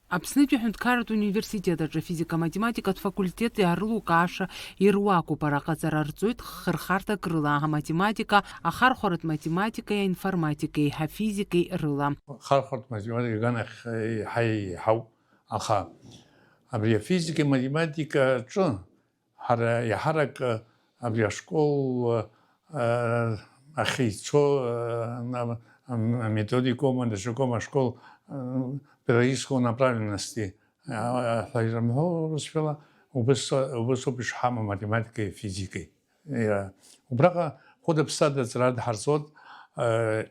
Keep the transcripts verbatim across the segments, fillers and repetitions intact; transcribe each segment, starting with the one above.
Аԥснытәи аҳәынҭқарратә университет аҿы афизика-математикатә факультет иаарылукааша ируакуп. Араҟа аҵара рҵоит хырхарҭак рыла, аматематика, ахархәаратә математикеи аинформатикеи, афизикеи рыла. Хархәаратә математика аганахь еиҳа еиҳауп, аха абри афизика-математика аҿы ҳара иаҳарак абри ашкол, а, ахь ицо, а, на-, ам-, аметодикоума, даҽакоума ашкол, а, педагогического направленности, а, ҳәа ирымҳәо урысшәала, убыс, убысоуп ишҳамоу математикеи физикеи. Иа-, убраҟа хәыда-ԥсада аҵара дҳарҵоит, а,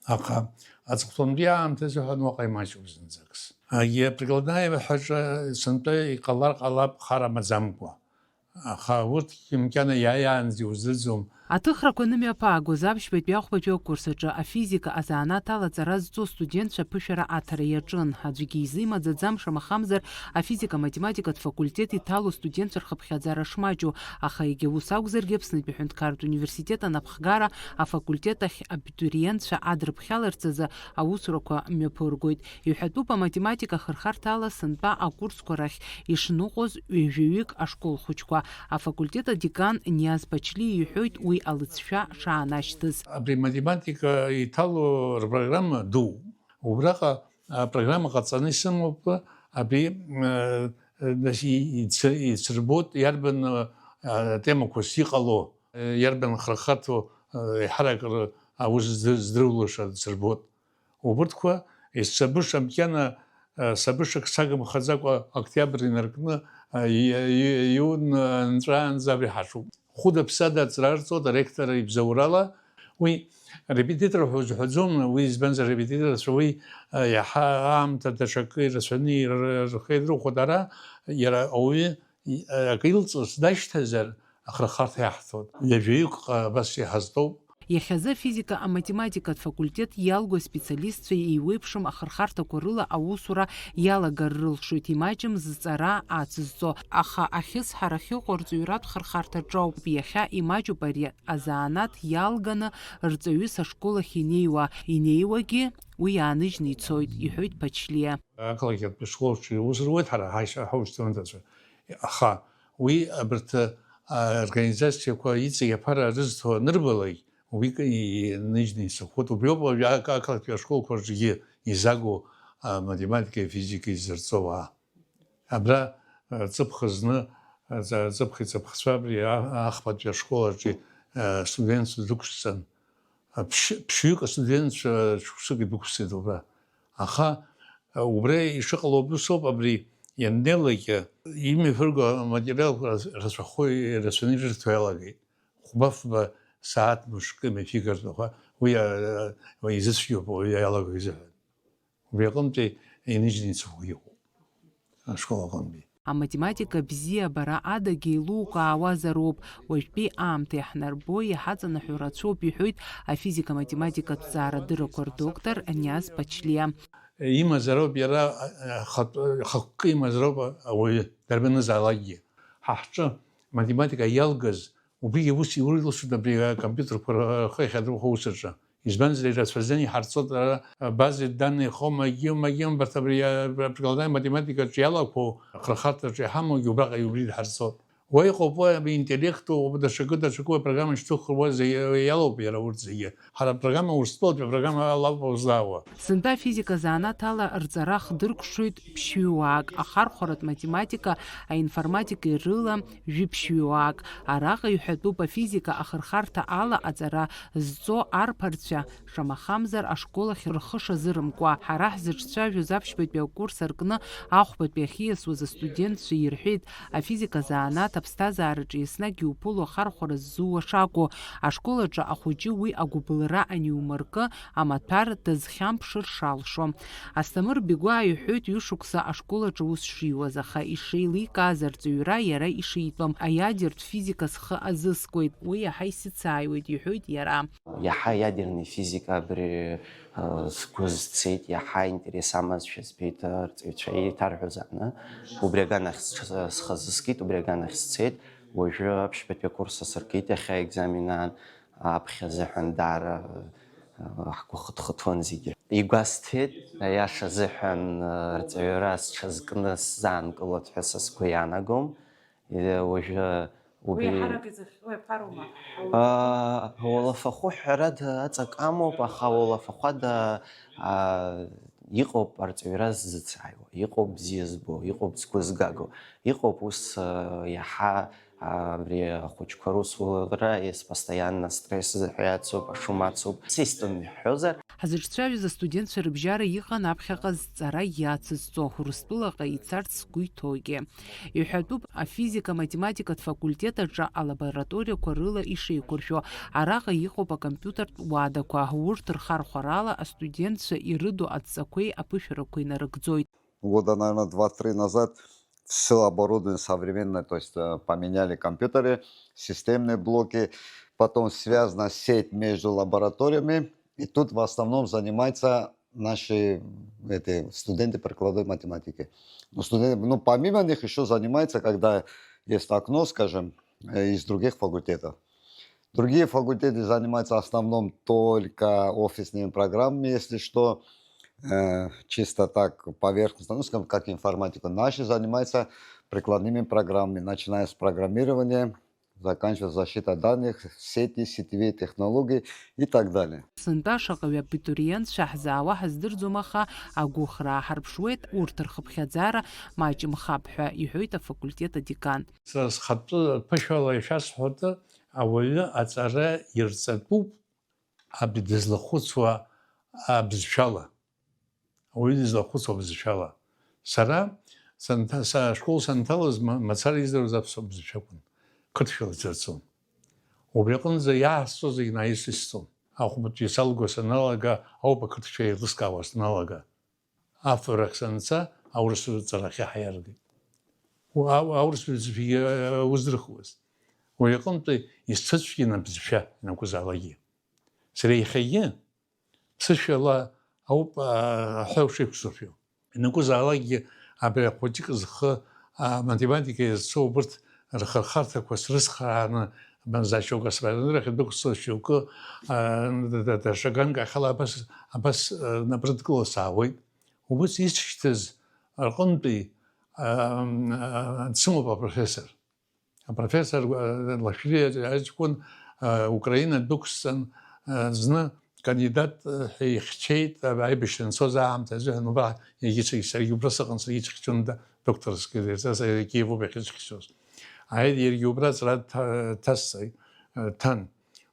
аха аҵыхәтәантәи аамҭазы ҳәа уаҟа имаҷуп зынӡакгьы. Егьи априкладнаиа ҳәаҿы сынтәа иҟалар ҟалап хара маӡамкәа. Аха урҭгьы макьана иааиаанӡа иузыӡом. Аҭыхрақәа анымҩаԥаагоз аԥшьбатәи ахәбатәи акурс аҿы афизика азанааҭ ала аҵара зҵо астудентцәа аԥышәара аҭара иаҿын. Аӡәгьы изимаӡаӡам, шамахамзар, афизика-математикатә факультет иҭало астудентцәа рхыԥхьаӡара шмаҷу, аха егьа ус акәзаргьы, Аԥснытәи аҳәынҭқарратә университет анапхгара афакультет ахь абитуриентцәа адрыԥхьаларц азы аусурақәа мҩаԥыргоит. Иҳәатәуп, аматематика ахырхарҭа ала сынтәа акурсқәа рахь ишныҟәоз ҩажәаҩык ашкол хәыҷқәа. Афакультет адекан Ниаз Бачлиа иҳәоит уи алыҵшәа шаанашьҭыз. Абри математика иҭало рпрограмма ду. Убраҟа апрограмма ҟаҵаны исымоуп, абри, э, э, нас и-, иц-, ицырбоит, иарбан, э, темақәас иҟало, э, иарбан хырхарҭоу, э, еиҳарак ры-, аус здыр-, здырулаша дсырбоит. Убырҭқәа, исцабыша макьана, э, сабышак сагымхаӡакәа, октиабр инаркны, э, и-, и-, иун, э, нҵәаанӡа абри ҳаҿуп. Хәыда-ԥсада аҵара арҵоит аректор ибзоурала. Уи репетитор ҳәа узҳәаӡом, уи избанзар, арепетиторцәа уи, э, иаҳа аамҭа даҽакы ирацәаны ир-, рхы иадырхәоит. Ара иара ауаҩы, и-, акы илҵыз дашьҭазар, ахырхарҭа иаҳҭоит. Ҩажәаҩык ҟа-, абас иҳазтәоуп. Иахьазы афизика-аматематикатә факультет иалго аспециалистцәа еиуеиԥшым ахырхарҭақәа рыла аусура иалагар рылшоит, имаҷым зҵара ацызҵо. Аха ахьысҳара ахьыҟоу арҵаҩратә хырхарҭаҿоуп. Иахьа имаҷуп ари азанааҭ иалганы рҵаҩыс ашкол ахь инеиуа. Инеиуагьы уи иааныжьны ицоит, иҳәоит Ԥачлиа. Ақалақьтәи ашколаҿы иус руеит ҳара ҳаишьа-, ҳаушьҭымҭацәа. Аха уи абарҭ, а, организациақәа иҵегь аԥара рызҭо анырбалак, уи ныжьны исырхәоит. Убриоуп уажәы ақалақьтәи ашколқәа рҿгьы изаго, а, математикеи афизикеи зырҵо ауаа. Абра, а, ҵыԥх зны, а, ҵа-, ҵыԥх иҵыԥхцәа абри а-, ахԥатәи ашкол аҿы, а, студентцәа дәықәсҵан. А, ԥшь-, ԥшьҩык астудентцәа шықәсык идәықәсҵеит убра. Аха, а, убра ишыҟало убыс ауп, абри ианнеилак, а, имҩаԥырго аматериалқәа рацәахо, ирацәаны ирырҭо иалагеит. Хәба-фба сааҭ мышкы мҩаԥигартә, аха уи, а, а, изыцәгьоуп уаҩы иалаго изыҳәан. Убри аҟынтәи иныжьны ицәыхәгьы ыҟоуп ашкол аҟынтәи. Аматематика бзиабара адагьы еилукаауазароуп. Уажәтәи аамҭа иаҳнарбо, иҳаҵанаҳәо рацәоуп, иҳәоит афизика-математикатә ҭҵаарадыррақәа рдоктор Аниаз Ԥачлиа. Имазароуп иара, а, ахатә-, ахықәкы имазароуп ауаҩы, дарбанызаалакгьы. Ҳа ҳҿы математика иалгаз, убригьы ус иурылсуеит абри акомпиутерқәа рхы иахьадырхәо аус аҿы. Избанзар, ирацәаӡаны иҳарҵоит ара, база данные хома, геома, геома, абарҭ абри, а, прикладная математикаҿы иалақәоу, ахырхарҭаҿы иҳамоугьы убраҟа убри дҳарҵоит. Уа иҟоуп, уа интеллекту, даҽакы, даҽакы, уа программа шьҭыхуа зегьы иалоуп иара урҭ зегьы. Ҳара апрограмма Урыстәылатәи апрограмма алоуп узлаауа. Сынтәа афизика занааҭ ала рҵара хдыркәшоит ԥшьҩыуаак, ахархәаратә математика, аинформатикеи рыла жәиԥшьҩыуаак. Араҟа иҳәатәуп афизика ахырхарҭа ала аҵара зҵо арԥарцәа, шамахамзар, ашкол ахь рхы шазырымкуа. Ҳара ҳзыҿцәажәоз аԥшьбатәи акурс аркны ахәбатәи ахьиасуаз астудентцәа ирҳәеит, афизика занааҭ аԥсҭазаараҿы еснагь иуԥыло ахархәара ззууа шакәу. Ашкол аҿы ахәыҷы уи агәыбылра аниумыркы, амаҭәар дазхьамԥшыр шалшо. Асҭамыр Бигәаа иҳәоит, ҩышықәса ашкол аҿы ус шиуаз, аха ишеиликааз арҵаҩра иара ишитәым, аиадертә физика схы азыскуеит, уи иаҳа исыцааиуеит, иҳәоит иара. Иаҳа аиадерный физика абри, э, сгәы зцеит, иаҳа интерес амазшәа збеит, э, арҵаҩцәа еиҭарҳәоз аҟны. Убри аганахь сҽ-, схы азыскит, убри аганахь сцеит. Уажәы аԥшьбатәи акурс асыркит, иахьа аекзамен аан, аԥхьа азыҳәан даара, э, Ҳгәы хыҭхыҭуан зегьы. Игәасҭеит, аиаша азыҳәан, рҵаҩра сҽазкны сзаанкылоит ҳәа са сгәы иаанагом. Е, уажәы убри Уи ҳарак иҵахьоу иаԥароума? А, ауалафахәы ҳәарада аҵак амоуп, аха ауалафахәада, а, иҟоуп арҵаҩра ззыцааиуа, иҟоуп бзиа збо, иҟоуп згәы згаго, иҟоуп ус, а, иаҳа, а, абри ахәыҷқәа русура, ес постоянно стресс ҳәа иацуп, ашум ацуп, систем иаҳҳәозар. Ҳзыҿцәажәоз астудентцәа рыбжьара иҟан аԥхьаҟа зҵара иацызҵо, Урыстәылаҟа ицарц згәы иҭоугьы. Иҳәатәуп, афизика-математикатә факультет аҿы алабораториақәа рыла ишеиқәыршәо, араҟа иҟоуп акомпиутертә уадақәа, урҭ рхархәарала астудентцәа ирыду адҵақәеи аԥышәарақәеи нарыгӡоит. Года, наверное, два-три назад все оборудование современное, то есть, э, поменяли компьютеры, системные блоки, потом связана сеть между лабораториями, и тут в основном занимаются наши, эти, студенты прикладной математики. Ну, студенты, ну, помимо них ещё занимаются, когда есть окно, скажем, э, из других факультетов. Другие факультеты занимаются в основном только офисными программами, если что, э, чисто так поверхностно, ну, скажем, как информатика. Наши занимаются прикладными программами, начиная с программирования, заканчивая защита данных, сети, сетевые технологии и так далее. Сынтәа шаҟаҩы абитуриентцәа ҳзаауа ҳаздырӡом, аха агәыӷра ҳарԥшуеит, урҭ рхыԥхьаӡара маҷымхап ҳәа иҳәоит афакультет адекан. Сара схатәы ԥышәала ишәасҳәода, ауаҩы аҵара ирҵатәуп аб-, дызлахәыцуа абызшәала. Ауаҩы дызлахәыцуа абызшәала. Сара санҭа-, са-, ашкол санҭалаз ма-, мацара издыруаз аԥсуа бызшәа акәын, қырҭшәала сзырҵон. Убри аҟынӡа иаасҵо зегь наисысҵон. Ахәбатәи салго саналага ауп ақырҭшәа еилыскаауа саналага. Афбрахь санца, аурыс ҵарахь иаҳа иаргеит. Уа-, аурыс бызшәагьы, э, уздырхуаз. Уи аҟынтәи исцәыцәгьан абызшәа ианакәызаалакгьы. Сара иахьагьы ԥсышәала ауп, а, аҳәа ушеиқәсыршәо. Ианакәызаалакгьы абри ахәыҷык зхы, а, математика иазцо убырҭ рхырхарҭақәа срыцхрааны, абанза шьоукы асваренрахь дәықәсла шьоукы, а, д-, д-, даҽа ганк ахьала абас, абас, а, напрыдкыло саауеит. Убыс исшьҭаз рҟынтәи, а, а, дсымоуп апрофессор. Апрофессор, э, Лашәриа аҷкәын, э, Украина дәықәсҵан, э, зны кандидат, э, ҳәа ихьчеит, э, аибашьра анцоз аамҭазы, убра егьи саргьы, саргьы убра сыҟан, саргьы исыхьчон, да, докторская дирертиа, саргьы Киевоуп иахьысыхьчоз. Ааит, иаргьы убра аҵара дҭа-, дҭасҵеит, э, ҭан.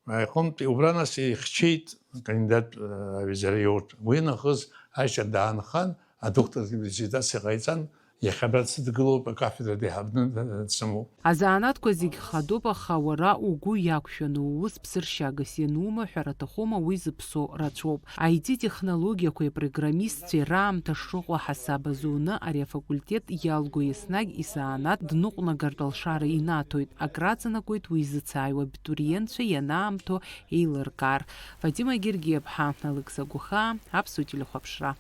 Аҟынтәи убра нас ихьчеит акандидат, э, аҩызара иоуртә. Уи нахыс аишьа даанхан, адоктортә диссертациа ҟаиҵан, иахьа абра дсыдгылоуп, акафедра деиҳабны, э, дсымоуп. Азанааҭқәа зегь хадоуп, аха уара угәы иақәшәаны уус ԥсыршьагас ианума ҳәара аҭахума, уи зыԥсоу рацәоуп. Аи ти технологиақәеи апрограммистцәеи раамҭа шыҟоу ҳасаб азуны ари афакультет иалго еснагь исанааҭ дныҟәнагартә алшара инаҭоит, акраҵанакуеит уи зыцааиуа абитуриентцәа ианаамҭоу еилыркаар. Фатима Гергиаԥҳа, Алықьса Гәыхаа, Аԥсуа телехәаԥшра.